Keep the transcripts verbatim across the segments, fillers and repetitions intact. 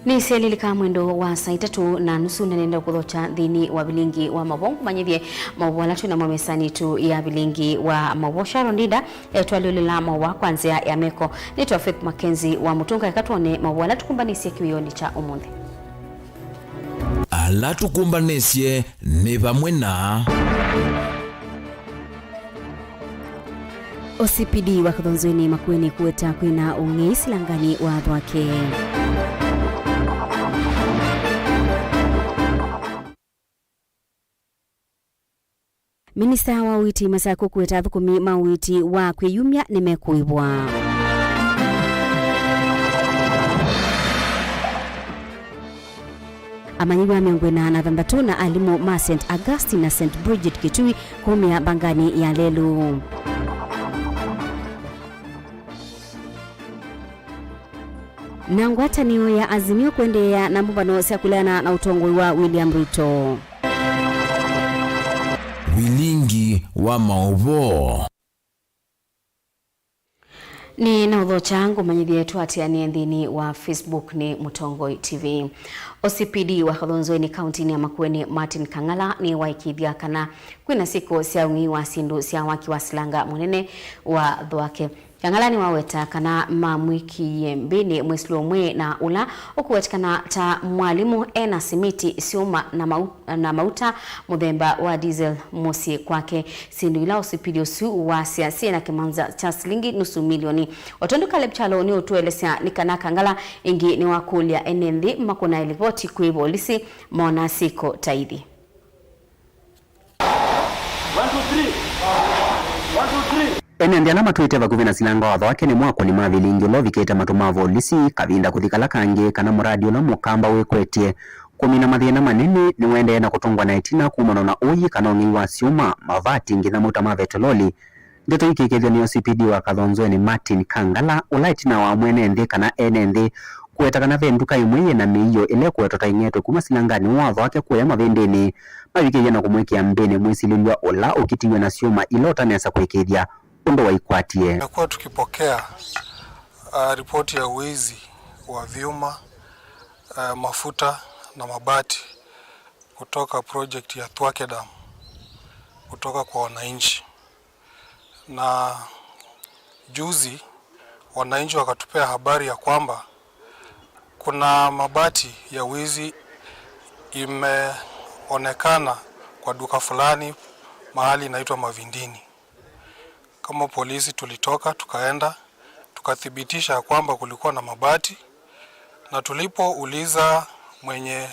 Nĩsyalilika mwendo wa saa itatũ na nusu, na nenda kũthokya nthĩnĩ wa vilingi wa maũvoo ngũmanyĩthye maũvoo ala twĩ namo mesanĩ itũ ya vilingi wa maũvoo. Sharon Ndinda etwalĩũlĩla maũvoo kwa nzĩa ya meko. Nĩtwa Faith Mackenzie wa Mũtũnga. Eka twone maũvoo ala tũkũmbanĩsye kĩwĩonĩ kya ũmũnthĩ. Ala tũkũmbanĩsye nĩ vamwe na. O C P D wa Kathonzweni Makueni kũweta kwĩna ũng'ei silanganĩ wa athwake. Minista wa ũiiti Masakũ kũweta athũkũmi ma ũiiti wa kwĩyumya nĩmekũĩvwa. Amanyĩw'a mĩongo ĩna na thanthatũ na alimũ ma Saint Augustine na Saint Bridget Kitui kumya mbanganĩ ya lelũ. Na ngwatanĩo ya Azimio kũendeea na mbũmbano sya kũleana na ũtongoi wa William Ruto. Vilingi wa maũvoo. Nĩ na ũthokya ngũmanyĩthye tũatĩanĩe nthĩnĩ wa Facebook nĩ Mũtongoi T V. O C P D wa Kathonzweni kauntinĩ ya Makueni Martin Kang'ala nĩwaĩkĩĩthya kana kwĩna syĩko sya ũng'ei wa syĩndũ sya waki wa silanga mũnene wa athwake. Kang'ala nĩwaweta kana mamwĩkĩie mbĩnĩ mwĩsĩlo ũmwe na ũla ũkũwetĩkana ta mwalimũ e na simiti, syũma na mau-, na mauta mũthemba wa diesel mũsyĩ kwake. Syĩndũ ila ũsipili ũsu wasya syĩ na kĩmanza kya silingi nusu milioni. O tondũ Caleb Kyalo nĩũtũelesya nĩ kana Kang'ala ĩngĩ nĩwakũlya ene nthĩ makũnae livoti kwĩ volisi mona syĩko ta ithi. One, two, three. One, two, three. Ene nthĩ ala matwĩte vakuvĩ na silanga wa athwake nĩmo akũni ma vilingi ũla ũvikĩte matũ ma volisi kavinda kũthi kala kangĩ kana mũradi ũla mũkamba wĩkwetye kũmina mathĩna manene nĩũendee na kũtũngwa na ĩtina kumana na ũyi kana ũng'ei wa syũma, mavati, nginya mauta ma vetololi. Ndeto ikĩkĩthw'a nĩ O C P D wa Kathonzweni Martin Kang'ala, ũla ĩtina wa mwene nthĩ kana ene nthĩ kũweta kana ve nduka ĩmwe yĩ na mĩio ĩla ĩkũwetwa ta ĩng'etwe kuma silanganĩ wa athwake kũya mavĩndĩnĩ, mavikĩie na kũmwĩkĩa mbĩnĩ mwĩsilĩlw'a ũla ũkitiwe na syũma ila ũtanesa kũĩkĩĩthya ũndũ waikwatie. Tumekuwa tukipokea, uh, ripoti ya wizi wa vyuma, uh, mafuta na mabati kutoka project ya Thwake Dam kutoka kwa wananchi. Na juzi wananchi wakatupea habari ya kwamba kuna mabati ya wizi imeonekana kwa duka fulani mahali inaitwa Mavindini. Kama polisi tulitoka, tukaenda, tukathibitisha ya kwamba kulikuwa na mabati, na tulipouliza mwenye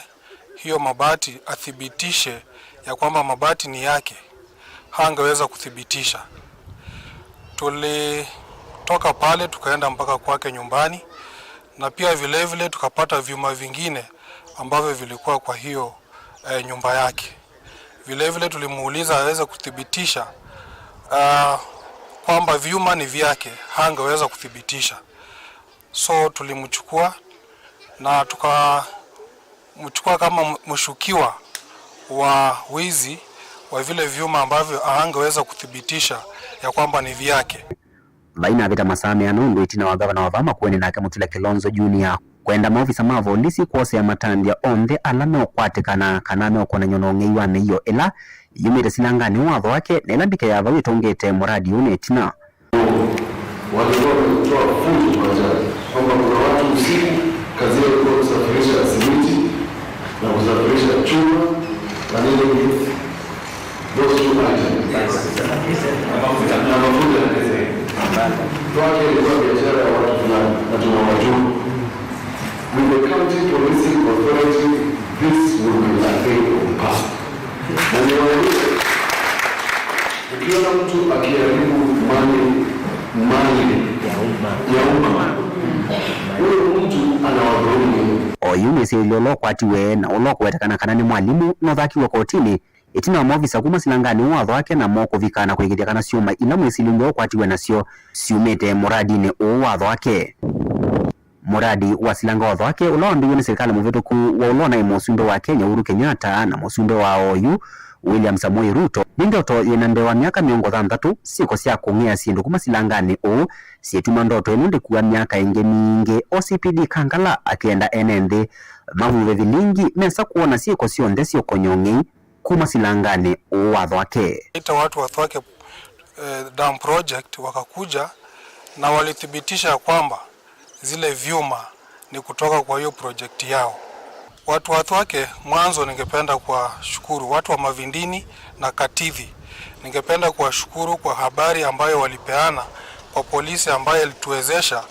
hiyo mabati athibitishe ya kwamba mabati ni yake, hangeweza kuthibitisha. Tulitoka pale tukaenda mpaka kwake nyumbani, na pia vile vile tukapata vyuma vingine ambavyo vilikuwa kwa hiyo, eh, nyumba yake. Vile vile tulimuuliza aweze kuthibitisha, ah, kwamba vyuma ni vyake, hangeweza kuthibitisha. So tulimchukua na tukamchukua kama m-, mshukiwa wa wizi wa vile vyuma ambavyo hangeweza kuthibitisha ya kwamba ni vyake. Vai navĩta masaa meana ũndũ ĩtina wa ngavana wa vaa Makueni nake Mutula Kilonzo Junior kwenda maovisa ma volisi kwosea matandya onthe ala meũkwatĩkana kana meũkonany'a na ũng'ei wa mĩio ĩla yumĩte silanganĩ wa athwake na ĩla ndeke ya vau ĩtũngĩte mũradi ũũ nĩ ĩtina. Walikuwa wametoa funzo kwa ajabu kwamba kuna watu usiku kazi yao ilikuwa kusafirisha simiti na kusafirisha chuma na nini, those two items. Na mafuta. Kwake ilikuwa biashara ya watu fulani na tunawajua. With the county policing authority, this will be a thing of the past. Na niwaambie, ukiona mtu akiharibu mali, mali ya umma, ya umma, huyo mtu anawadhulumu. Oyu mwĩsilĩlyo ũla ũkwatiwe na ũla ũkũwetekana kana nĩ mwalimũ nũthakiwe kotinĩ ĩtina wa maovisa kuma silanganĩ wa athwake namo kũvika na kũĩkĩĩthya kana syũma ila mwĩsilĩlyo ũkwatiwe nasyo syumĩte mũradinĩ ũũ wa athwake. Mũradi wa silanga wa athwake ũla wambĩĩiwe nĩ silikalĩ mũvĩtũku wa ũla ũnaĩ mũsumbĩ wa Kenya Uhuru Kenyatta na mũsumbĩ wa oyu William Samoei Ruto, nĩ ndoto yĩna mbee wa myaka mĩongo thanthatũ, syĩko sya kũng'ea syĩndũ kuma silanganĩ ũũ syĩtuma ndoto ĩno ndĩkua myaka ĩngĩ mingĩ, O C P D Kankala akĩenda ene nthĩ mavuve vilingi mesa kwona syĩko syonthe syĩũkony'a ũng'ei kuma silanganĩ ũũ wa Thwake. Ita watu wa Thwake, eh, Dam Project wakakuja na walithibitisha kwamba zile vyuma ni kutoka kwa hiyo project yao. Watu wa Thwake, mwanzo ningependa kuwashukuru watu wa Mavindini na Katithi. Ningependa kuwashukuru kwa habari ambayo walipeana kwa polisi ambayo ilituwezesha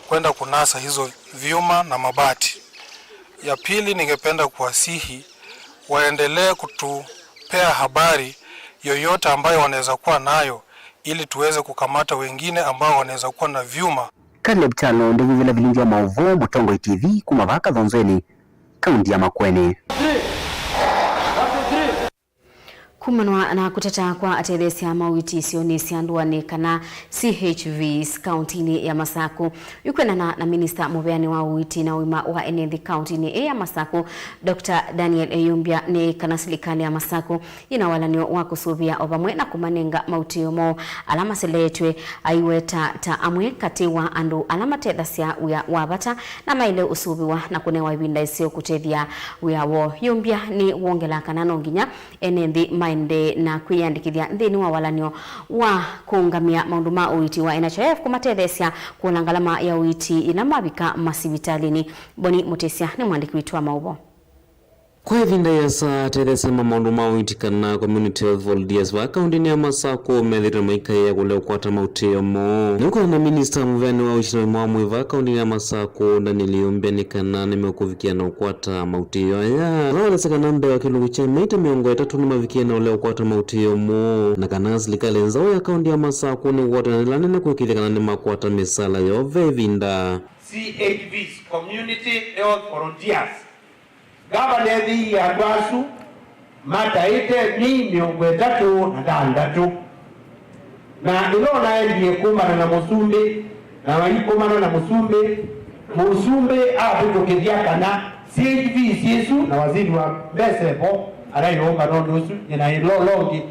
kwenda kunasa hizo vyuma na mabati. Ya pili, ningependa kuwasihi waendelee kutupea habari yoyote ambayo wanaweza kuwa nayo ili tuweze kukamata wengine ambao wanaweza kuwa na vyuma. Caleb Kyalo, ndĩvuvĩla vilingi wa maũvoo, Mũtongoi T V, kuma vaa Kathonzweni, kaunti ya Makueni. Kumanwa na kũteta kwa atetheesya ma ũiiti isionĩ sya ndũanĩ kana C H Vs kauntinĩ ya Masakũ, yu kwĩanana na minista mũveanĩ wa ũiiti na ũima wa ene nthĩ kauntinĩ ĩĩ ya Masakũ, Doctor Daniel Ĩyũmbya, nĩ kana silikalĩ ya Masakũ yĩna walany'o wa kũsũvĩa o vamwe na kũmanenga mautĩĩo moo ala maseleetw'e. Aiweta ta amwe katĩ wa andũ ala matethasya wĩa wa vata na maĩle ũsũvĩwa na kũnewa ĩvinda ĩseo kũtethya wĩa woo. Ĩyũmbya nĩwongela kana no nginya ene nthĩ maendee na kwĩyandĩkĩthya nthĩnĩ wa walany'o wa kũũngamĩa maũndũ ma ũiiti wa N H I F kũmatetheesya kũla ngalama ya ũiiti yĩla mavika masivitalĩnĩ. Boni Mũtĩsya nĩ mwandĩki witũ wa maũvoo. Kwa ĩvinda yĩasa, atetheesya ma maũndũ ma ũiiti kana community health volunteers vaa kauntinĩ ya Masakũ methĩĩtwe maikaĩa kũlea ũkwata mautĩĩo moo. Nĩũkwĩana na minista mũveanĩ wa ũiiti na ũima wa mwĩĩ vaa kauntinĩ ya Masakũ, Daniel Ĩyũmbya, nĩ kana nĩmeũkũvikĩa na ũkwata mautĩĩo aya. Ala walesya kana mbee wa kĩlungu kya mĩei ta mĩongo ĩtatũ nĩmavikie na ũlea ũkwata mautĩĩo moo, na kana silikalĩ nzaũ ya kaunti ya Masakũ nĩkũkwatana na ĩla nene kũĩkĩĩthya kana nĩmakwata mĩsaala yoo ve ĩvinda. C H Vs, Community Health Volunteers. Ngavana ethĩie andũ asu mataĩte myei mĩongo ĩtatũ na thanthatũ, na ĩla ũnaendie kũmana na mũsumbĩ, na maikũmana na mũsumbĩ, mũsumbĩ avĩtũkĩthya kana C H Vs isu na waziri wa mbesa evo anaĩũmba nũndũ ũsu, nyina ĩlolongi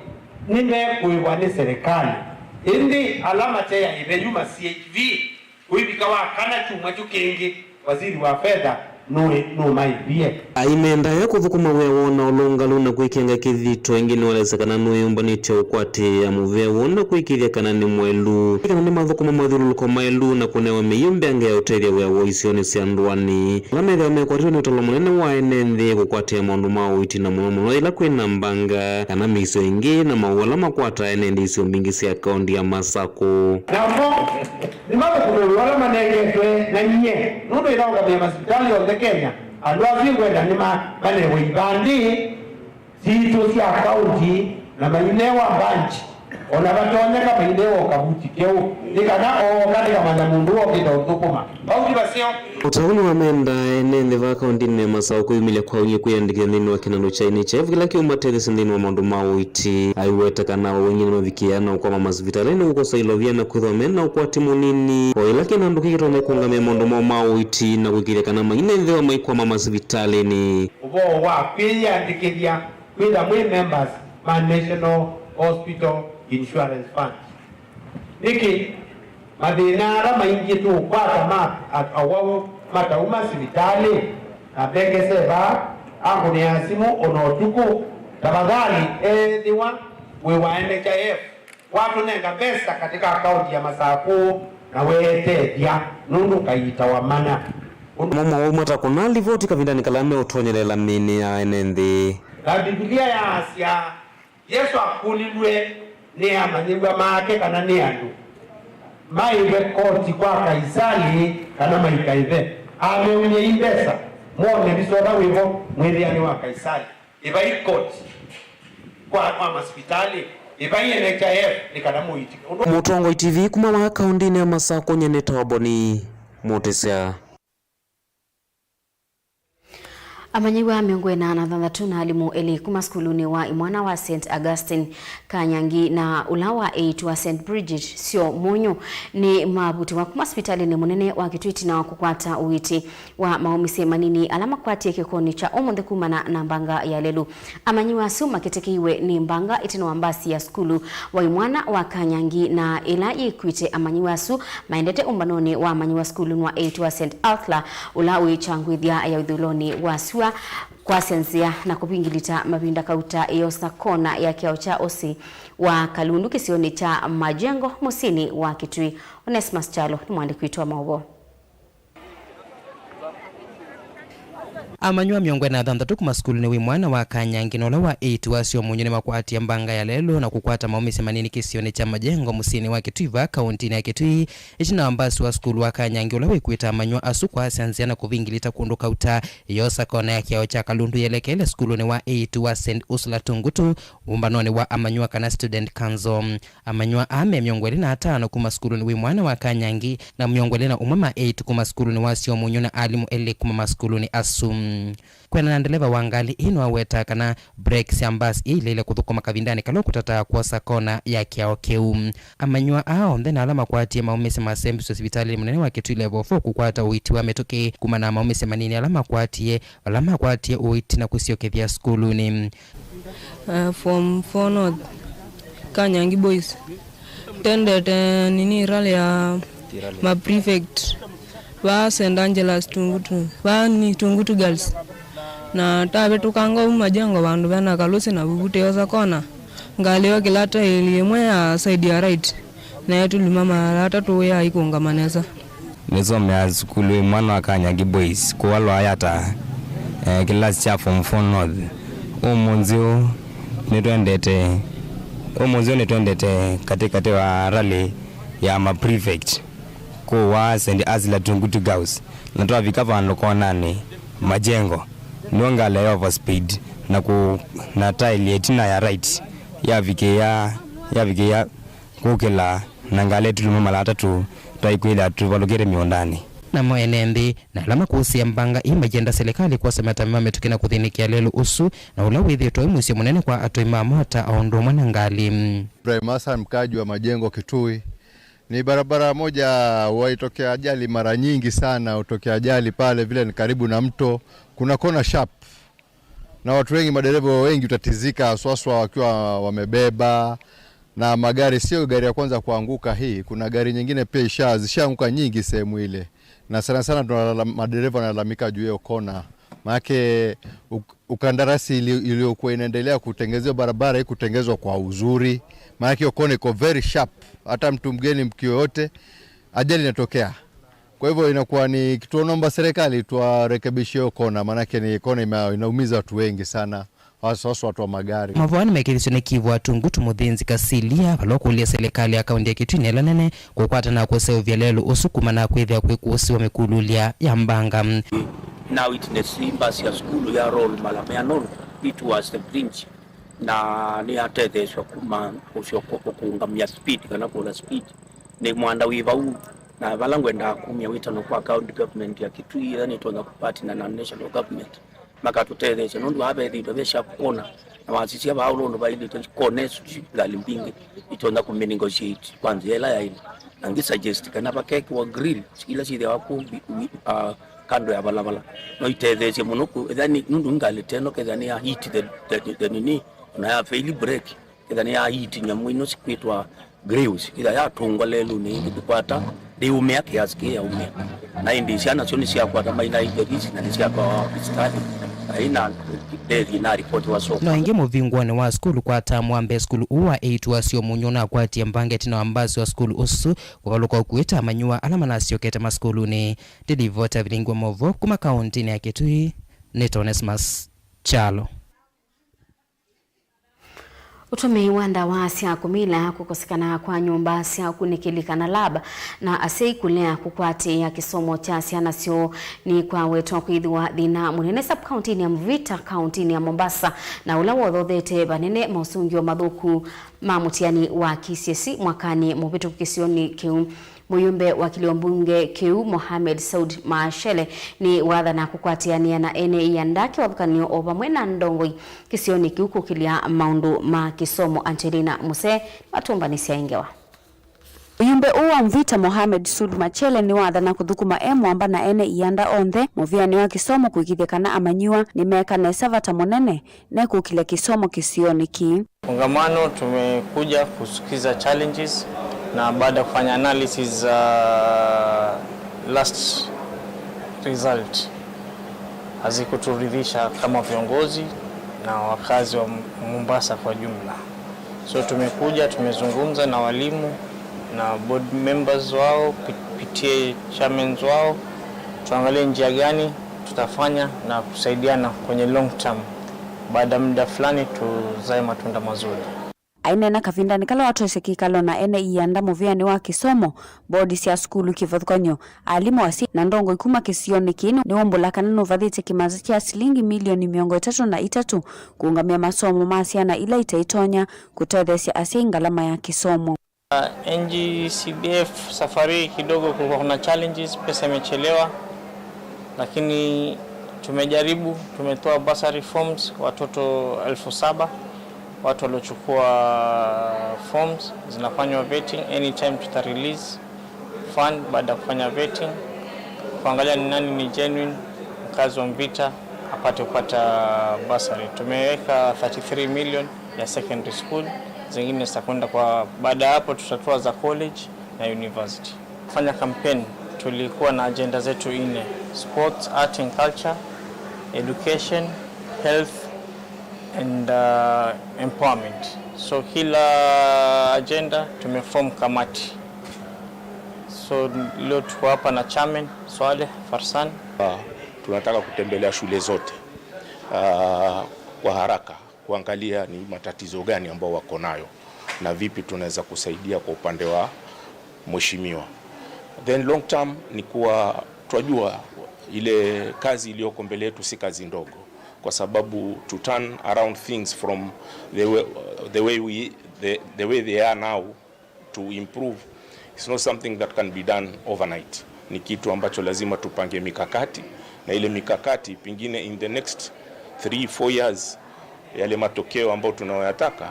nĩmekũĩwa nĩ serikali. Ĩndĩ ala mateaĩve yu ma C H V, kũivika wa kana kyumwa kyu kĩngĩ, waziri wa fedha nũĩ nũmaĩvie. Aimenda aya kũthũkũma wĩa woo na ũlũngalu na kwĩkĩanga kĩthito, ĩngĩ nĩwalesya kana nũyũmbanĩtye ũkwatĩĩa mũvea woo na kwĩkĩĩthya kana nĩ mwelu, kana nĩmathũkũma mathyũlũlũko maelu na kũnewa mĩio mbeange ya ũtethya wĩa woo isionĩ sya ndũanĩ. Ala methĩawa mekwatĩtwe nĩ ũtalo mũnene wa ene nthĩ kũkwatĩĩa maũndũ ma ũiiti, na mũno mũno yĩla kwĩna mbanga kana mĩisyo ĩngĩ na maũũ ala makwataa ene nthĩ isio mbingĩ sya kaunti ya Masakũ. Namo nĩmathũkũme wĩa ũla manengetwe na nyie, nũndũ ĩnaũngamĩa masivitalĩ onthe Kenya. Andũ asu ngwenda nĩma-, manewe ivandĩ sitũ sya kaunti na mainewa mbanji, o na vatonyeka mainewa o kavuti keũ, nĩ kana ooka nĩkamanya mũndũ wokĩte ũthũkũma. Vau ti vaseo. Ũtavũni wa menda ene nthĩ vaa kauntinĩ ya Masakũ kwĩyumĩlya kwa wingĩ kwĩyandĩkĩthya nthĩnĩ wa kĩnandũ kya N H I F kĩla kĩũmatetheesya nthĩnĩ wa maũndũ ma ũiiti. Aiweta kana o wingĩ nĩmavikĩaa na ũkwama masivitalĩnĩ kũkosa ilovia na kwĩthwa me na ũkwati mũnini, o ĩla kĩnandũ kĩĩ kĩtonya kũũngamĩa maũndũ moo ma ũiiti na kũĩkĩĩthya kana mainethĩwa maikwama masivitalĩnĩ. Ũvoo wa kwĩyĩandĩkĩthya kwĩtha mwĩ members ma National Hospital Insurance Fund. Nĩkĩ mathĩna ala maingĩ tũũkwata ma a-, awau matauma sivitalĩ? Na mbengese vaa, angũnĩaa simũ o na ũtukũ, tafadhali ethĩwa wĩ wa N H I F, watũnenga mbesa katika akaunti ya Masakũ na weetethya, nũndũ ũkaiitawa mana. Ũndũ mo mawau matakũna livoti kavindanĩ kala meũtonyelela mĩĩnĩ ya ene nthĩ. Na Mbivilia yaasya, Yesũ akũlilw'e nĩ amanyĩw'a make kana nĩ andũ maĩve koti kwa Kaisalĩ kana maikaĩve. Ameumye i mbesa, mwone ndisola wĩvo mwĩthĩanĩ wa Kaisalĩ. Ĩvai koti kwa, kwa masivitalĩ, ĩvai N H I F nĩ kana mũitĩke. Ũndũ Mũtongoi T V kuma vaa kauntinĩ ya Masakũ, nyie nĩtawa Boni Mũtĩsya. Amanyĩw'a mĩongo ĩna na thanthatũ na alimũ elĩ kuma sukulunĩ wa imwana wa Saint Augustine Kanyangi na ũla wa eight wa Saint Bridget Syo Mũnyũ nĩmavutiwa kuma sivitalĩnĩ mũnene wa Kitui ĩtina wa kũkwata ũiiti wa maũmĩsye manini ala makwatie kĩkonĩ kya ũmũnthĩ kumana na mbanga ya lelũ. Amanyĩw'a asu makĩtekeiwe nĩ mbanga ĩtina wa mbasi ya sukulu wa imwana wa Kanyangi, na ĩla yĩkuĩte amanyĩw'a asu maendete ũmbanonĩ wa amanyĩw'a sukulunĩ wa eight wa Saint Arthur, ũla wĩ kyangũĩthya ya ũthũĩlonĩ wa sua, kwasya nzĩa na kũvingilita mavinda kauta ĩyosa kona ya kĩao kya ũsĩ wa Kalundu kĩsionĩ kya Majengo mũsyĩnĩ wa Kitui. Onesmus Kyalo nĩ mwandĩki witũ wa maũvoo. Amanyĩw'a mĩongo ĩna na thanthatũ kuma sukulunĩ wĩ mwana wa Kanyangi na ũla wa eight wa Syo Mũnyũ nĩmakwatie mbanga ya lelũ na kũkwata maũmĩsye manini kĩsionĩ kya Majengo mũsyĩnĩ wa Kitui vaa kauntinĩ ya Kitui, ĩtina wa mbasi wa sukulu wa Kanyangi ũla wĩkuĩte amanyĩw'a asu kwasya nzĩa na kũvingilita kũndũ kauta ĩyosa kona ya kĩao kya Kalundu yelekele sukulunĩ wa eight wa Saint Ursula Tungutu, ũmbanonĩ wa amanyĩw'a kana student council. Amanyĩw'a aa me mĩongo ĩlĩ na atano kuma sukulunĩ wĩ mwana wa Kanyangi na mĩongo ĩlĩ na ũmwe ma eight kuma sukulunĩ wa Syo Mũnyũ na alimũ elĩ kuma masukulunĩ asu. Kwĩanana na ndeleva wa ngalĩ ĩĩ, nĩwawetaa kana breki sya mbasi ii ileile kũthũkũma kavindanĩ kala ũkũtataa kwosa kona ya kĩao kĩu. Amanyĩw'a aa onthe na ala makwatie maũmĩsye masembiswe sivitalĩnĩ mũnene wa Kitui Level four kũkwata ũiiti wa mĩtũkĩ kumana na maũmĩsye manini ala makwatie, ala makwatie ũiiti na kũsyokethya sukulunĩ. Uh, form four North, Kanyangi Boys. Tendete nini rally ya ma prefect. Vaa Saint Angelas Tungutu. Vaa ni Tungutu Girls. Na tavĩtũkanga ũu Majengo vandũ vena kalũsĩ na vuvu tĩosa kona. Ngalĩ yo kĩlata ĩli ĩmwe ya side ya right. Na ĩtuluma mara atatũ ya ikũngama nesa. Nĩsomeaa sukulu ĩ mwana wa Kanyangi Boys, kũu Lwayata, eh, kĩlasi kya form four North. Ũmũnthĩ ũũ nĩtwendete, ũmũnthĩ ũũ nĩtwendete katĩkatĩ wa rally ya ma prefect kũu wa Saint Ursula Tungutu Girls, na twavika vandũ konanĩ Majengo, nĩw'o ngalĩ ya overspeed na kũ-, na taili ĩtina ya right yavikĩĩa, yavikĩĩa kũkĩla na ngalĩ ĩtuluma mala atatũ, twaikwĩthĩa tũvalũkĩte mĩũndanĩ. Namo ene nthĩ na ala makũsĩĩa mbanga ii mayenda silikalĩ kwosa matambya ma mĩtũkĩ na kũthĩnĩkĩa lelũ ũsu, na ũla wĩthĩĩtwe wĩ mũisyo mũnene kwa atũi ma mota o ũndũ ũmwe na ngalĩ. Ibrahim Hassan, mkaaji wa Majengo, Kitui. Ni barabara moja huwa itokea ajali mara nyingi sana, hutokea ajali pale vile ni karibu na mto, kuna kona sharp. Na watu wengi, madereva wengi hutatizika, haswaswa wakiwa wamebeba na magari. Sio gari ya kwanza kuanguka hii, kuna gari nyingine pia isha-, zishaanguka nyingi sehemu ile, na sana sana tunalala-, madereva wanalalamika juu ya hiyo kona, maanake uk-, ukandarasi ili-, iliyokuwa inaendelea kutengenezwa barabara hii kutengezwa kwa uzuri, maanake hiyo kona iko very sharp, hata mtu mgeni, mtu yoyote, ajali inatokea. Kwa hivyo inakuwa ni, tunaomba serikali tuwarekebishe hiyo kona, maanake ni kona ime-, inaumiza watu wengi sana, haswa watu wa magari. Mavoa nĩmekĩlĩsyo nĩ Kivwa Tungutu Mũthĩnzi Kasilia vala ũkũlya silikalĩ ya kaunti ya Kitui na ĩla nene kũkwata na kũseũvya lelũ ũsu kumana na kwĩthĩa kwĩkũsĩwa mĩkululya ya mbanga. Na witness mbasi ya sukulu ya Royal Malamea North, it was the bridge, na nĩyatetheesw'a kuma ũsyoka ũkũngamya speed kana kũla speed nĩ mwanda wĩ vau, na vala ngwendaa kumya wĩtano kwa county government ya Kitui, ĩla nĩtonya kũpartner na national government, makatũtetheesya, nũndũ vaa vethĩĩtwe ve sharp corner, na wasisya vaa ũla ũndũ vailĩte, kona ĩsu ngalĩ mbingĩ itonya kũmĩnegotiate kwa nzĩa ĩla yaĩle, na ngĩ suggest kana vakekĩwa grill ila syĩthĩawa kũu mbi-, wi-, ah, kando ya valavala, no itetheesye mũno kũ-, ethĩwa nĩ, nũndũ ngalĩ teno kethĩwa nĩ ya hit the, the, the, the nini, ona ya fail brake, kethĩwa nĩ ya hit nyamũ ino sikwĩtwa grills, ila yatũngwa lelũnĩ ĩkĩkwata, ndĩũmĩa kĩasi kĩĩ yaũmĩa. Na ĩndĩ syana syo nĩsyakwata maina injuries na nĩsyatwawa hospitali, na ĩna death ĩna report wa so. No ĩngĩ mũvingũonĩ wa sukulu kwa term wa mbee, sukulu ũũ wa eight wa Syo Mũnyũ ũnakwatie mbanga ĩtina wa mbasi wa sukulu ũsu kũvalũka ũkuĩte amanyĩw'a ala manasyokete masukulunĩ. Ndĩlivota vilingwa movo kuma kauntinĩ ya Kitui, nĩ Onesmus Kyalo. Ũtũmĩi wa ndawa sya kũmila, kũkosekana kwa nyũmba sya ũkunĩkĩli kana lab, na asyai kũlea kũkwatĩĩa kĩsomo kya syana syoo nĩkwawetwa kwĩthĩwa thĩna mũnene sub-kauntinĩ ya Mvita, kauntinĩ ya Mombasa, na ũla wothothete vanene maũsũngĩo mathũku ma mũtiani wa K C S E mwakanĩ mũvĩtũku kĩsionĩ kĩu. Mũyũmbe wa kĩlio mbunge kĩu, Mohamed Saud Machele, nĩwathana kũkwatĩanĩa na ene ianda kĩvathũkany'o o vamwe na ndongoi kĩsionĩ kĩu kũkĩlya maũndũ ma kĩsomo. Angelina Muse nĩwatũmbanĩsya ĩ ngewa. Mũyũmbe ũũ wa Mvita, Mohamed Saud Machele, nĩwathana kũthũkũma e mũamba na ene ianda onthe mũvĩanĩ wa kĩsomo kũĩkĩĩthya kana amanyĩw'a nĩmeeka nesa vata mũnene nekũkĩlya kĩsomo kĩsionĩ kĩĩ. Kongamano tumekuja kusikiza challenges na baada ya kufanya analysis za last result hazikuturidhisha kama viongozi na wakazi wa Mombasa kwa jumla. So tumekuja, tumezungumza na walimu na board members wao, P T A chairmans wao, tuangalie njia gani tutafanya na kusaidiana kwenye long term. Baada ya muda fulani tuzae matunda mazuri. Aineena kavindanĩ kala watwaisye kĩkalo na ene ianda mũvĩanĩ wa kĩsomo, bodi sya sukulu kĩvathũkany'o, alimũ, asyai na ndongoi kuma kĩsionĩ kĩĩ nĩwaumbũla kana nũvathĩtye kĩmanza kya silingi milioni mĩongo ĩtatũ na itatũ kũũngamĩa masomo ma syana ila itaitonya kũtetheesya asyai ngalama ya kĩsomo. Uh, N G C D F safari hii kidogo kulikuwa kuna challenges, pesa imechelewa, lakini tumejaribu, tumetoa bursary forms watoto elfu saba, watu waliochukua forms, zinafanywa vetting, anytime tuta release fund baada ya kufanya vetting, kuangalia ni nani ni genuine mkazi wa Mvita apate kupata bursary. Tumeweka thirty-three million ya secondary school, zingine zitakwenda kwa, baada ya hapo tutatoa za college na university. Kufanya campaign, tulikuwa na agenda zetu nne: sports, art and culture, education, health and uh, empowerment. So kila agenda tumeform kamati. So leo tuko hapa na chairman Swaleh Farsan. Ah, tunataka kutembelea shule zote, ah, kwa haraka kuangalia ni matatizo gani ambao wako nayo na vipi tunaweza kusaidia kwa upande wa mheshimiwa. Then long term ni kuwa twajua ile kazi iliyoko mbele yetu si kazi ndogo, kwa sababu to turn around things from the way, the way we, the, the way they are now to improve, it's not something that can be done overnight. Ni kitu ambacho lazima tupange mikakati, na ile mikakati pengine in the next three, four years, yale matokeo ambayo tunayoyataka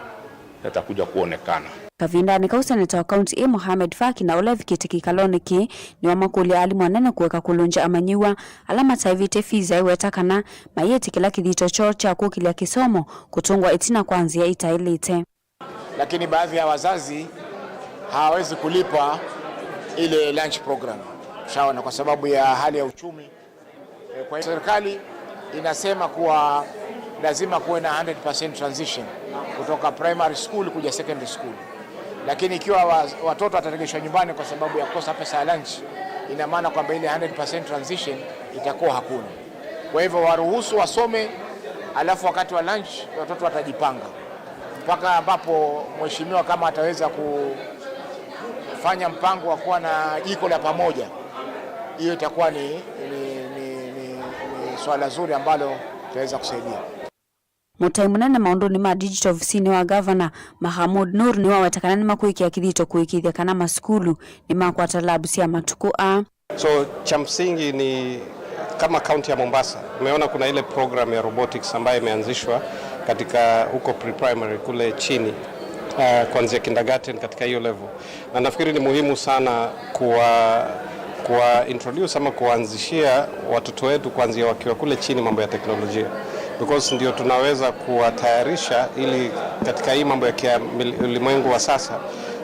yatakuja kuonekana. Kavindanĩ kau, seneta wa kaunti ĩ Mohamed Faki, na ũla evikĩte kĩkalonĩ kĩĩ, nĩwamakũlya alimũ anene kũeka kũlũngya amanyĩw'a ala mataĩvĩte fees, aiweta kana mayĩtĩkĩla kĩthito kyoo kya kũkĩlya kĩsomo kũtũngwa ĩtina kwa nzĩa itaĩlĩte. Lakini baadhi ya wazazi hawawezi kulipa ile lunch program, ushaona, kwa sababu ya hali ya uchumi. Eh, kwa hiyo serikali inasema kuwa lazima kuwe na hundred percent transition kutoka primary school kuja secondary school. Lakini ikiwa wa-, watoto wataregeshwa nyumbani kwa sababu ya kukosa pesa ya lunch, ina maana kwamba ile hundred percent transition itakuwa hakuna. Kwa hivyo waruhusu wasome, alafu wakati wa lunch watoto watajipanga. Mpaka ambapo mheshimiwa kama ataweza kufanya mpango wa kuwa na jiko la pamoja, hiyo itakuwa ni, ni, ni, ni, ni swala zuri ambalo litaweza kusaidia. Mũtai mũnene maũndũnĩ ma digital ovisinĩ wa gavana, Mahamud Nur, nĩwaweta kana nĩmakwĩkĩa kĩthito kũĩkĩĩthya kana masukulu nĩmakwata lab sya matukũ aa. So, cha msingi ni kama kaunti ya Mombasa, umeona kuna ile program ya robotics ambayo imeanzishwa katika huko pre-primary kule chini, uh, kuanzia kindergarten katika hiyo level. Na nafikiri ni muhimu sana kuwa, kuwa introduce ama kuwaanzishia watoto wetu kuanzia wakiwa kule chini mambo ya teknolojia. Because ndio tunaweza kuwatayarisha ili katika hii mambo ya kia-, mil-, ulimwengu wa sasa,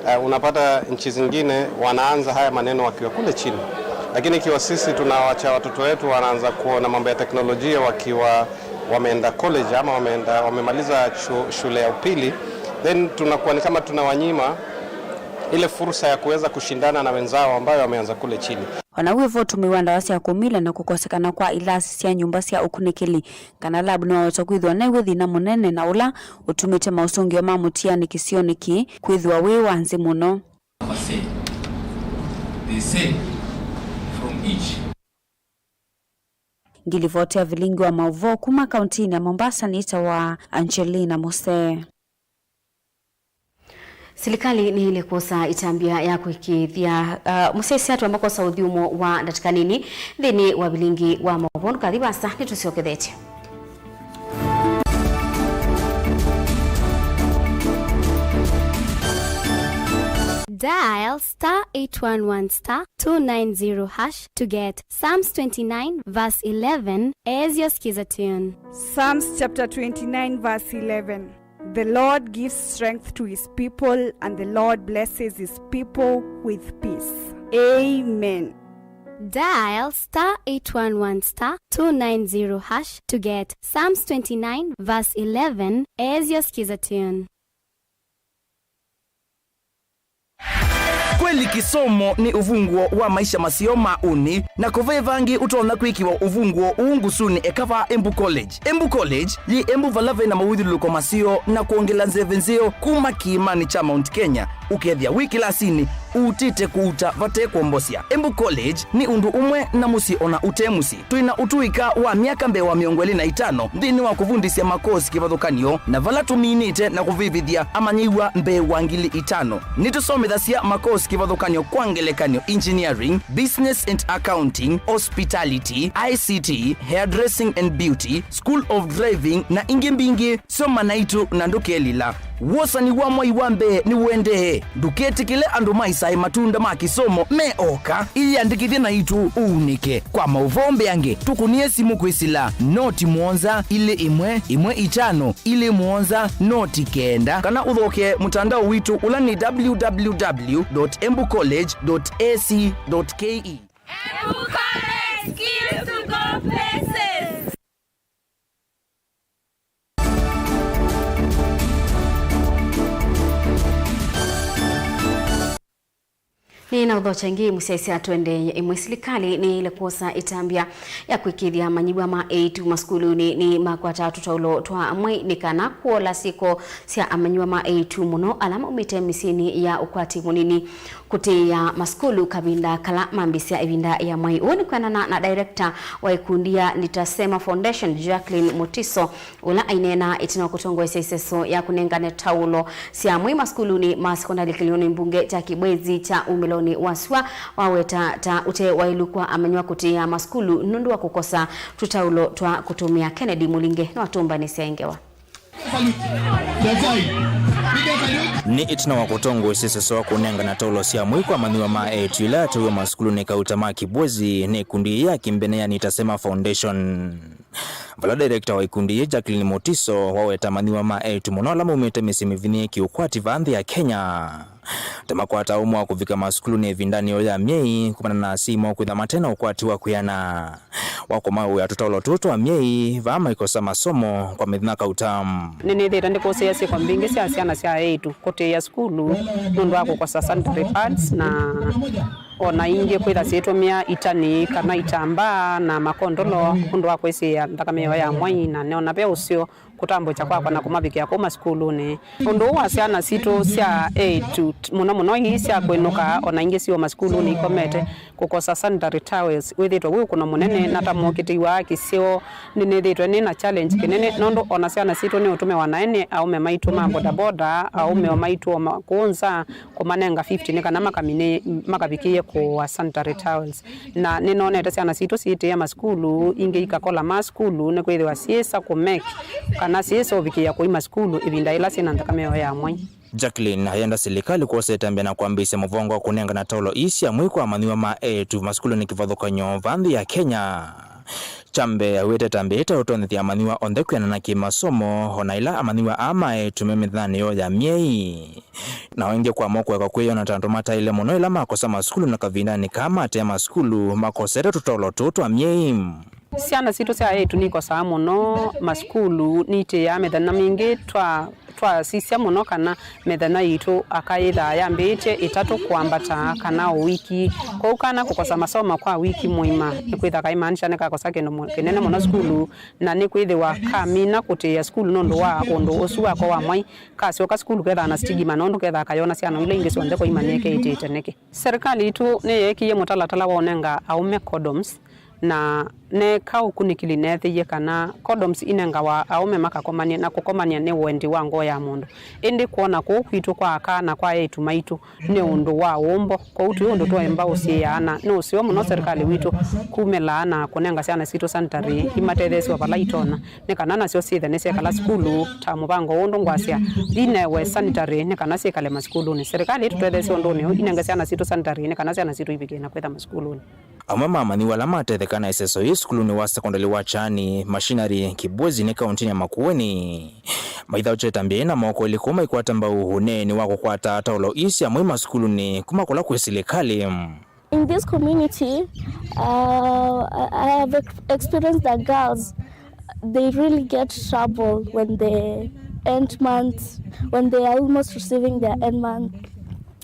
eh, unapata nchi zingine wanaanza haya maneno wakiwa kule chini. Lakini ikiwa sisi tunawacha watoto wetu wanaanza kuona mambo ya teknolojia wakiwa wameenda college ama wameenda, wamemaliza shu-, shule ya upili, then tunakuwa ni kama tunawanyima ile fursa ya kuweza kushindana na wenzao ambayo wameanza kule chini. O na wĩvo ũtũmĩi wa ndawa sya kũmila na kũkosekana kwa ilasi sya nyũmba sya ũkunĩkĩli kana lab nĩwaweta kwĩthĩwa new'o thĩna mũnene na ũla ũtumĩte maũsũngĩo ma mũtiani kĩsionĩ kĩĩ kwĩthĩwa wĩ wa nzĩ mũno. They say from each. Ngilivoti ya vilingi wa maũvoo kuma kauntinĩ ya Mombasa nĩtawa Angelina Mose. Silikalĩ nĩyaĩle kwosa ĩtambya ya kũĩkĩĩthya, uh, mũsyaĩĩsya twamba kwosa ũthyũmũo wa ndatĩka nini nthĩnĩ wa vilingi wa maũvoo. Ndũkathi vaasa, nĩtũsyokethetye. Dial star eight one one star two nine zero hash to get Psalms twenty-nine verse eleven as your skiza tune. Psalms chapter twenty-nine verse eleven. The Lord gives strength to his people, and the Lord blesses his people with peace. Amen. Dial star eight one one star two nine zero hash to get Psalms twenty-nine verse eleven as your skiza tune. Kweli, kĩsomo nĩ ũvunguo wa maisha maseo ma ũnĩ, na kũve vangĩ ũtonya kwĩkĩwa ũvunguo ũũ ngusunĩ eka va Embu College. Embu College yĩ Embu vala ve na mawĩthyũlũlũko maseo na kwongela nzeve nzeo kuma kĩĩmanĩ kya Mount Kenya, ũkethĩa wĩ kĩlasinĩ ũutĩte kũuta vate kwombosya. Embu College nĩ ũndũ ũmwe na mũsyĩ ona ũte mũsyĩ. Twĩ na ũtũĩka wa myaka mbee wa mĩongo ĩlĩ na ĩtano nthĩnĩ wa kũvundĩsya makosi kĩvathũkany'o, na vala tũminĩte na kũvĩvĩthya amanyĩw'a mbee wa ngili itano. Nĩtũsomethasya makosi kĩvathũkany'o, kwa ngelekany'o, engineering, business and accounting, hospitality, I C T, hairdressing and beauty, school of driving, na ingĩ mbingĩ. Soma naitũ na ndũkelila. Wosani wa mwai wa mbee nĩũendee. Ndũketĩkĩle andũ maĩsae matunda ma kĩsomo me oka. Ĩyĩandĩkĩthye naitũ ũunĩke. Kwa maũvoo mbeange, tũkũnĩe simũ kwĩsĩla noti mũonza ilĩ ĩmwe ĩmwe itano ilĩ mũonza noti kenda, kana ũthokee mũtandao witũ, ũla nĩ w w w dot embu college dot a c dot k e. Embu College, skills to go places. Nĩ na ũthokya ĩngĩ, mũsyaĩĩsya tũendeeye. Ĩmwe, silikalĩ nĩyaĩle kwosa ĩtambya ya kũĩkĩĩthya amanyĩw'a ma eĩtu masukulunĩ nĩ makwataa tũtaulo twa mwei, nĩ kana kũola syĩko sya amanyĩw'a ma eĩtu mũno ala maumĩte mĩsyĩnĩ ya ũkwati mũnini kũtĩĩa masukulu kavinda kala mambĩĩsya ĩvinda ya mwei. Ũu nĩ kwĩanana na director wa ĩkundi ya Nitasema Foundation, Jacqueline Mutiso, ũla aineena ĩtina wa kũtongoesya ĩseso ya kũnengane taulo sya mwei masukulunĩ ma sekondalĩ kĩlĩonĩ mbunge kya Kibwezi kya umĩlonĩ wa sua, waweta ta ũte waĩlu kwa amanyĩw'a kũtĩĩa masukulu nũndũ wa kũkosa tũtaulo twa kũtũmĩa. Kennedy Mũlinge nĩwatũmbanĩsya ĩ ngewa. Nĩ ĩtina wa kũtongoesya ĩseso wa kũnengana taulo sya mwei kwa amanyĩw'a ma eĩtu ila yateiwe masukulunĩ kauta ma Kibwezi nĩ ĩkundi yĩĩ ya kĩmbene ya Nitasema Foundation, vala director wa ĩkundi yĩĩ, Jacqueline Mutiso, waweta amanyĩw'a ma eĩtu mũno ala maumĩte mĩsyĩ mĩvinyĩĩe kĩũkwati vaa nthĩ ya Kenya, ta makwataa ũmwe wa kũvika masukulunĩ ĩvindanĩ yoo ya myei kumana na asyai moo kwĩtha mate na ũkwati wa kwĩana wa kũmawĩa tũtaulo tũũ twa myei, vaa maikosa masomo kwa mĩthenya kauta. Nĩnĩthĩĩte ndĩkũsĩĩa syĩko mbingĩ sya syana sya eĩtu kũtĩĩa sukulu nũndũ wa kũkosa sanitary pads na o na ingĩ kwĩtha syĩtũmĩa itanĩ kana itambaa na makondolo nũndũ wa kwĩsĩĩa nthakame yoo ya mwai, na neona ve ũseo kũtambũkya kwakwa na kũmavikĩa kũu masukulunĩ. Ũndũ ũũ wa syana sitũ sya eĩtu, mũno mũno ii sya kwĩnũka, o na ingĩ syo masukulunĩ ikomete, kũkosa sanitary towels wĩthĩtwe wĩ ũkũno mũnene, na ta mũkitĩi wa kĩseo nĩnĩthĩtwe nĩ na challenge kĩnene, nũndũ o na syana sitũ nĩ ũtũmĩwa na ene aũme maitũ ma bodaboda, aũme o maitũ o ma kũũ nza, kũmanenga fifty nĩ kana makamine-, makavikĩĩe kũũa sanitary towels. Na nĩnonete syana sitũ syĩtĩĩa masukulu, ingĩ ikakola ma sukulu, nĩkwĩthĩwa syĩsa kũmake kana syĩsa ũvikĩĩa kũima sukulu ĩvinda yĩla syĩ na nthakame yoo ya mwai. Jacqueline ayenda silikalĩ kwosa ĩtambya na kwambĩĩsya mũvango wa kũnengana taulo ii sya mwei kwa amanyĩw'a ma eĩtu masukulunĩ kĩvathũkany'o vaa nthĩ ya Kenya. Kya mbee, awĩte ĩtambya yĩĩ ta ũtonyethya amanyĩw'a onthe kwĩanana kĩmasomo, o na ĩla amanyĩw'a aa ma eĩtu me mĩthenyanĩ yoo ya myei. Na o ĩngĩ kwa mo kũeka kwĩyona ta andũ mataĩle mũno ĩla makosa masukulu na kavindanĩ kaa matea masukulu makosete tũtolo tũũ twa myei. Syana sitũ sya eĩtu nikosaa mũno masukulu, nitĩĩaa mĩthenya mingĩ twa, twasisya mũno kana mĩthenya yitũ aka yĩthaa yambĩĩtye ĩtatũ kwambata kana o wiki. Kwoou kana kũkosa masomo kwa wiki mũima nĩkwĩtha kaimaanisha nĩkakosa kĩndũ mũ-, kĩnene mũno sukulu, na nĩkwĩthĩwa kamina kũtĩĩa sukulu nũndũ wa ũndũ ũsu wakwa wa mwai. Kasyoka sukulu kethaa na stigma, nũndũ kethaa kayona syana ila ingĩ syonthe koima nĩkeĩtĩte nĩkĩ. Serikali yitũ nĩyeekĩie mũtalatala wa ũnenga aũme condoms, na neka ũkunĩkĩli neethĩie kana condoms inengawa aũme makakomanie, na kũkomania nĩ wendi wa ngoo ya mũndũ. Ĩndĩ kwona kũu kwitũ kwa aka na kwa eĩtu maitũ nĩ ũndũ wa wũmbo, kwoou twĩ ũndũ twaemba ũsiĩĩa ana. Nĩ ũseo mũno serikali witũ kumĩlaa na kũnenga syana sitũ sanitary imatetheesye o vala itonya, nĩ kana nasyo syĩthe nĩsyekala sukulu ta mũvango ũũ ũndũ ngwasya, inewe sanitary nĩ kana syĩkale masukulunĩ. Serikali ĩtũtetheesye ũndũnĩ ũũ, inenge syana sitũ sanitary nĩ kana syana sitũ ivikĩe na kwĩtha masukulunĩ. Amwe ma amanyĩw'a ala matetheka na ĩseso yĩĩ sukulunĩ wa sekondalĩ wa Kyani, Machinery, Kibwezi nĩ kaũntĩnĩ ya Makueni, maithaũkye ĩtambya yĩĩ na moko elĩ kũu maikwata mbau ũneeni wa kũkwata taũlo ii sya moi masukulunĩ kuma kũla kwĩ silikalĩ. In this community, uh, I I have ex- experienced that girls, they really get trouble when they end month, when they are almost receiving their end month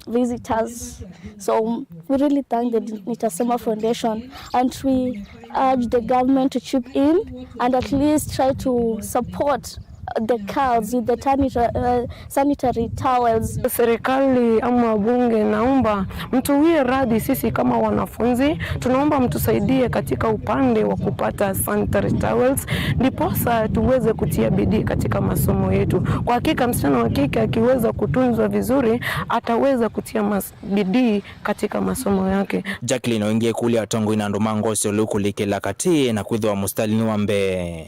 visitors. So we really thank the Nitasema Foundation, and we urge the government to chip in and at least try to support the girls with the tanita- uh, sanitary towels. Serikali ama bunge, naomba mtuwie radhi sisi kama wanafunzi, tunaomba mtusaidie katika upande wa kupata sanitary towels, ndiposa tuweze kutia bidii katika masomo yetu. Kwa hakika, msichana wa kike akiweza kutunzwa vizuri, ataweza kutia mas- bidii katika masomo yake. Jacqueline oingie kũlya atongoi na andũ ma ngoo sya ũleu kũlikĩla katĩ na kwĩthĩwa mũsitalĩnĩ wa mbee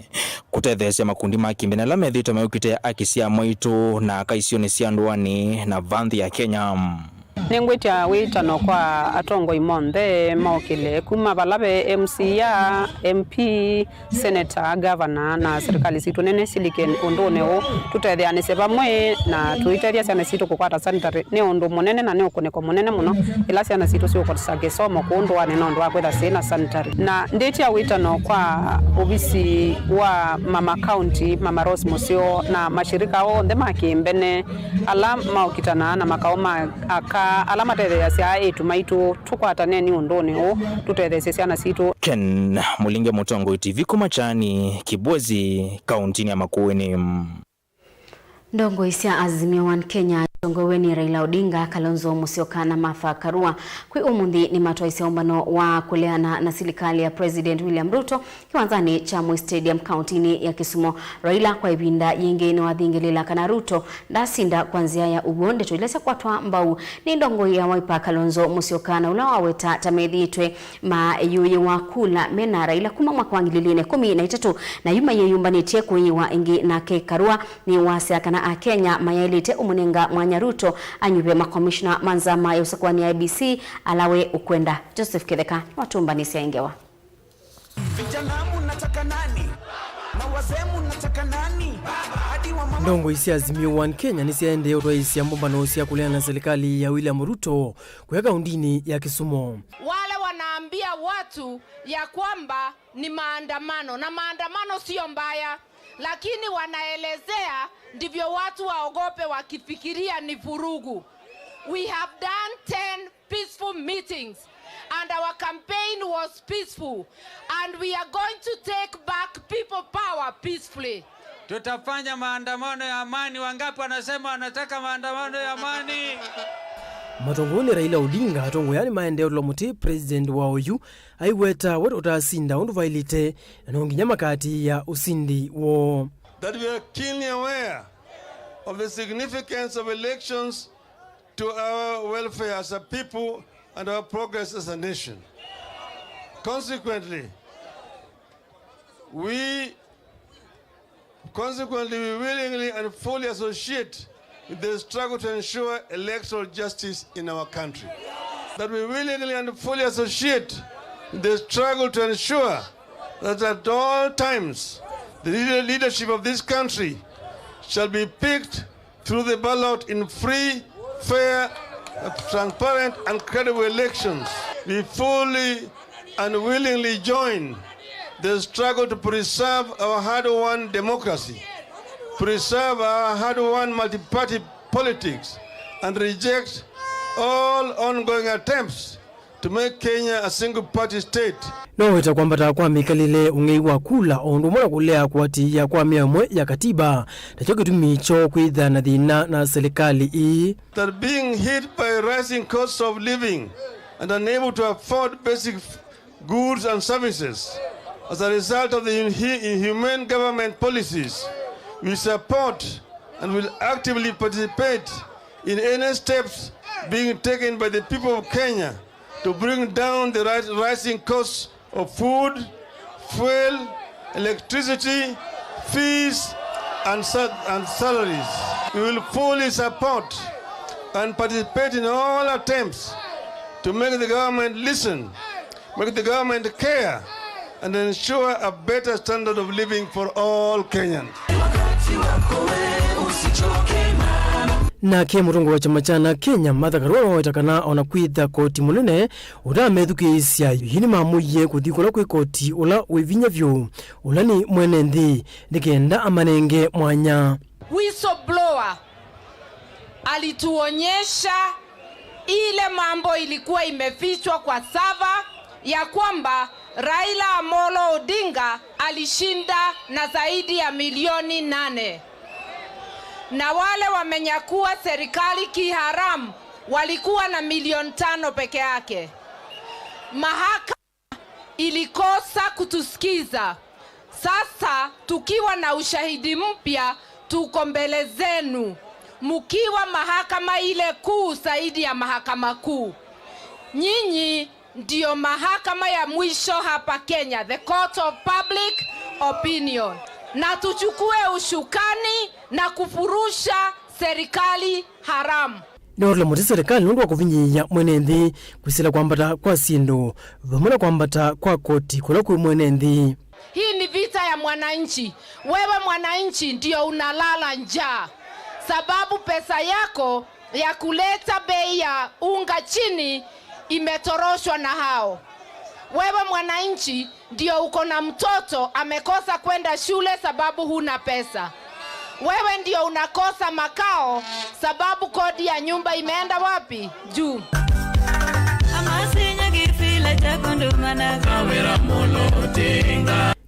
kũtetheesya makundi ma kĩmbene ala methĩĩtwe mayũkĩte aki sya mwaitũ na aka isionĩ sya ndũanĩ na va nthĩ ya Kenya. Nĩngwĩtya wĩtano kwa atongoi monthe maũkĩle kuma vala ve M C A, M P, Senator, Governor na serikali sitũ nene silike ũndũnĩ ũũ, tũtetheanĩsye vamwe na tũitethya syana sitũ kũkwata sanitary. Nĩ ũndũ mũnene na nĩ ũkũnĩko mũnene mũno ĩla syana sitũ siũkosa kĩsomo kũũ ndũanĩ nũndũ wa kwĩtha syĩ na sanitary. Na ndĩtya wĩtano kwa ovisi wa Mama County, Mama Rose Mũseo, na mashirika onthe ma kĩmbene ala maũkitanaa na makaũ ma aka ala matetheeasya eĩtu maitũ. Tũkwataneni ũndũnĩ ũũ, tũtetheesye syana sitũ. Ken Mũlinge, Mũtongoi T V kuma Kyani, Kibwezi, kaũntĩnĩ ya Makueni. Ndongoi sya Azimio One Kenya itongoew'e nĩ Raila Odinga, Kalonzo Musyoka na Martha Karua kwĩ ũmũnthĩ nĩmatwaisye ũmbano wa kũleana na silikalĩ ya President William Ruto kĩwanzanĩ kya Moi Stadium kaũntĩnĩ ya Kisumu. Raila kwa ĩvinda yĩngĩ nĩwathingĩlĩla kana Ruto ndasinda kwa nzĩa ya ũw'o. Ndeto ila syakwatwa mbau nĩ ndongoi ya Wiper Kalonzo Musyoka na ũla waweta ta methĩĩtwe mayũyĩwa kula mena Raila kuma mwaka wa ngili ilĩ na ĩkũmi na itatũ, na yu mayĩyũmbanĩtye kũĩwa ĩngĩ nake Karua. Nĩwasya kana Akenya mayaĩlĩte ũmũnenga mwanya Ruto anyuve makomishona ma nzama ya ũsakũani ya I E B C ala we ũkwenda. Joseph Kĩtheka nĩwatũmbanĩsya ĩngewa. Vijana mnataka nani? Na wazee mnataka nani? Hadi wa mama. Ndongoi sya Azimio One Kenya nĩsyaendee ũtwaĩĩsya mbũmbano sya kũleana na silikalĩ ya William Ruto kũya kaũntĩnĩ ya Kisumu. Wale wanaambia watu ya kwamba ni maandamano, na maandamano sio mbaya, lakini wanaelezea ndivyo watu waogope wakifikiria ni vurugu. We have done ten peaceful meetings and our campaign was peaceful and we are going to take back people power peacefully. Tutafanya maandamano ya amani. Wangapi wanasema wanataka maandamano ya amani? Mũtongoi nĩ Raila Odinga, atongoi aa nĩmaendee ũtũla mũtĩ president wa oyu aiweta we ũtasinda ũndũ vaĩlĩte, na no nginya makaatĩĩa ũsindi woo. That we are keenly aware of the significance of elections to our welfare as a people and our progress as a nation. Consequently, we Consequently, we willingly and fully associate with the struggle to ensure electoral justice in our country. That we willingly and fully associate with the struggle to ensure that at all times the leader- leadership of this country shall be picked through the ballot in free, fair, transparent and credible elections. We fully and willingly join the struggle to preserve our hard-won democracy, preserve our hard-won multi-party politics, and reject all ongoing attempts to make Kenya a single-party state. No wĩta kwambata kwa mĩkalĩle, ũng'ei wa kula, o ũndũ ũmwe na kũlea kũatĩĩa kwa mĩao ĩmwe ya katiba, nakyo kĩtumi kyoo kwĩthĩa na thĩna na silikalĩ ĩĩ. That being hit by rising costs of living and unable to afford basic f- goods and services as a result of the inhu-, inhumane government policies. We support and will actively participate in any steps being taken by the people of Kenya to bring down the ri-, rising costs of food, fuel, electricity, fees, and sa-, and salaries. We will fully support and participate in all attempts to make the government listen, make the government care, and ensure a better standard of living for all Kenyans. Nake mũtongoi wa kyama kya Kenya, Martha Karua, nĩwaweta kana ona kwĩtha koti mũnene ũtamethukĩĩsya, yu nĩmamũie kũthi kũla kwĩ koti ũla wĩ vinya vyũ, ũla nĩ mwene nthĩ, nĩ kenda amanenge mwanya. Whistleblower alituonyesha ile mambo ilikuwa imefichwa kwa server ya kwamba Raila Amolo Odinga alishinda na zaidi ya milioni nane. Na wale wamenyakua serikali kiharamu walikuwa na milioni tano peke yake. Mahakama ilikosa kutusikiza. Sasa tukiwa na ushahidi mpya, tuko mbele zenu, mkiwa mahakama ile kuu zaidi ya mahakama kuu. Nyinyi ndio mahakama ya mwisho hapa Kenya, the court of public opinion. Na tuchukue ushukani na kufurusha serikali haramu. Nĩwatũla mũtĩ serikali nũndũ wa kũvinyĩĩa mwene nthĩ, kwĩsĩla kwambata kwa syĩndũ, vamwe na kwambata kwa koti kũla kwĩ mwene nthĩ. Hii ni vita ya mwananchi. Wewe mwananchi ndio unalala njaa, sababu pesa yako ya kuleta bei ya unga chini imetoroshwa na hao. Wewe mwananchi ndio uko na mtoto amekosa kwenda shule sababu huna pesa. Wewe ndio unakosa makao sababu kodi ya nyumba imeenda wapi? Juu.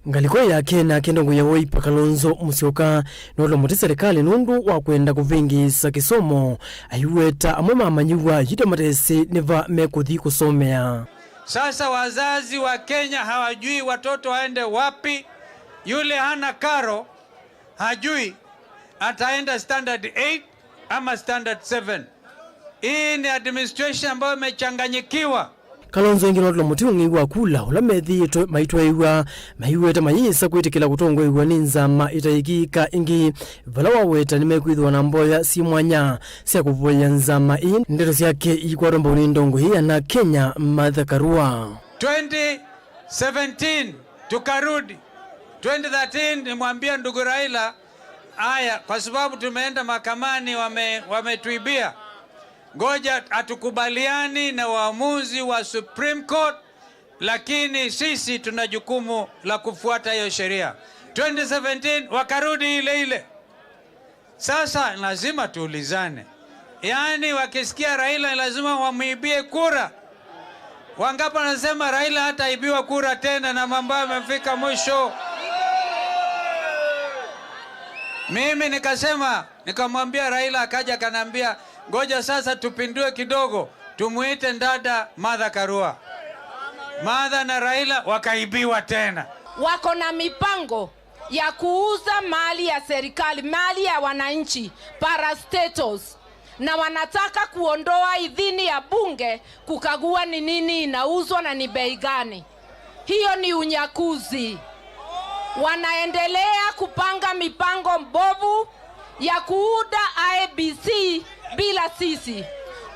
Ngalĩko yake nake ndongoi ya Wiper Kalonzo Musyoka nĩwatũla mũtĩ serikali nũndũ wa kwenda kũvĩngĩĩsa kĩsomo, aiweta amwe ma amanyĩw'a yu ta matesĩ nĩ va mekũthi kũsomea. Sasa wazazi wa Kenya hawajui watoto waende wapi. Yule hana karo hajui ataenda standard eight ama standard seven. Hii ni administration ambayo imechanganyikiwa. Kalonzo ĩngĩ nĩwatũla mũtĩ ũng'ei wa kula ũla methĩĩtwe maitwaĩw'a, maiweta mayĩsa kwĩtĩkĩla kũtongoew'a nĩ nzama ĩtaĩkĩĩka ĩngĩ, vala waweta nĩmekwĩthĩwa na mboya syĩ mwanya sya kũvoya nzama ĩĩ. Ndeto syake iikwatwa mbau nĩ ndongoi ya Kenya, Martha Karua. Twenty seventeen tukarudi, twenty thirteen nimwambia ndugu Raila, "Aya, kwa sababu tumeenda mahakamani, wame-, wametuibia, ngoja, hatukubaliani na uamuzi wa Supreme Court, lakini sisi tuna jukumu la kufuata hiyo sheria." Twenty seventeen wakarudi ile ile. Sasa lazima tuulizane, yaani wakisikia Raila lazima wamwibie kura? Wangapi wanasema Raila hataibiwa kura tena na mambo yamefika mwisho? Mimi nikasema, nikamwambia Raila, akaja akaniambia, "Ngoja sasa tupindue kidogo, tumuite dada Martha Karua." Martha na Raila wakaibiwa tena. Wako na mipango ya kuuza mali ya serikali, mali ya wananchi, parastatals, na wanataka kuondoa idhini ya bunge kukagua ni nini inauzwa na ni bei gani. Hiyo ni unyakuzi. Wanaendelea kupanga mipango mbovu ya kuunda I E B C bila sisi.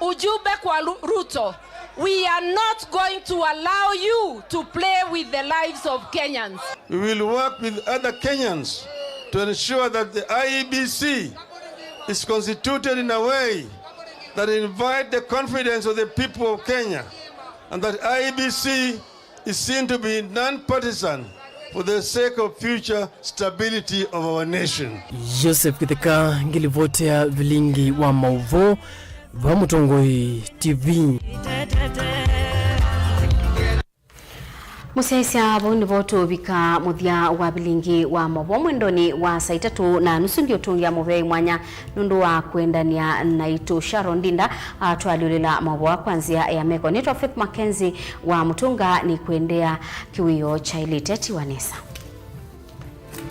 Ujumbe kwa Lu-, Ruto, we are not going to allow you to play with the lives of Kenyans. We will work with other Kenyans to ensure that the I E B C is constituted in a way that invite the confidence of the people of Kenya, and that I E B C is seen to be non-partisan for the sake of future stability of our nation. Joseph Kitheka, ngilivoti ya vilingi wa maũvoo va Mũtongoi T V. Mũsyaĩĩsya, vau nĩvo tũvika mũthya wa vilingi wa maũvoo mwendonĩ wa saa itatũ na nusu. Ndiũtũngĩa mũvea mwanya nũndũ wa kũendany'a naitũ. Sharon Ndinda atwalyũlĩla maũvoo kwa nzĩa ya meko. Nĩtwa Faith Mackenzie wa Mũtũnga, nĩkwendea kĩwĩoo kyaĩlĩte. Tiwa nesa.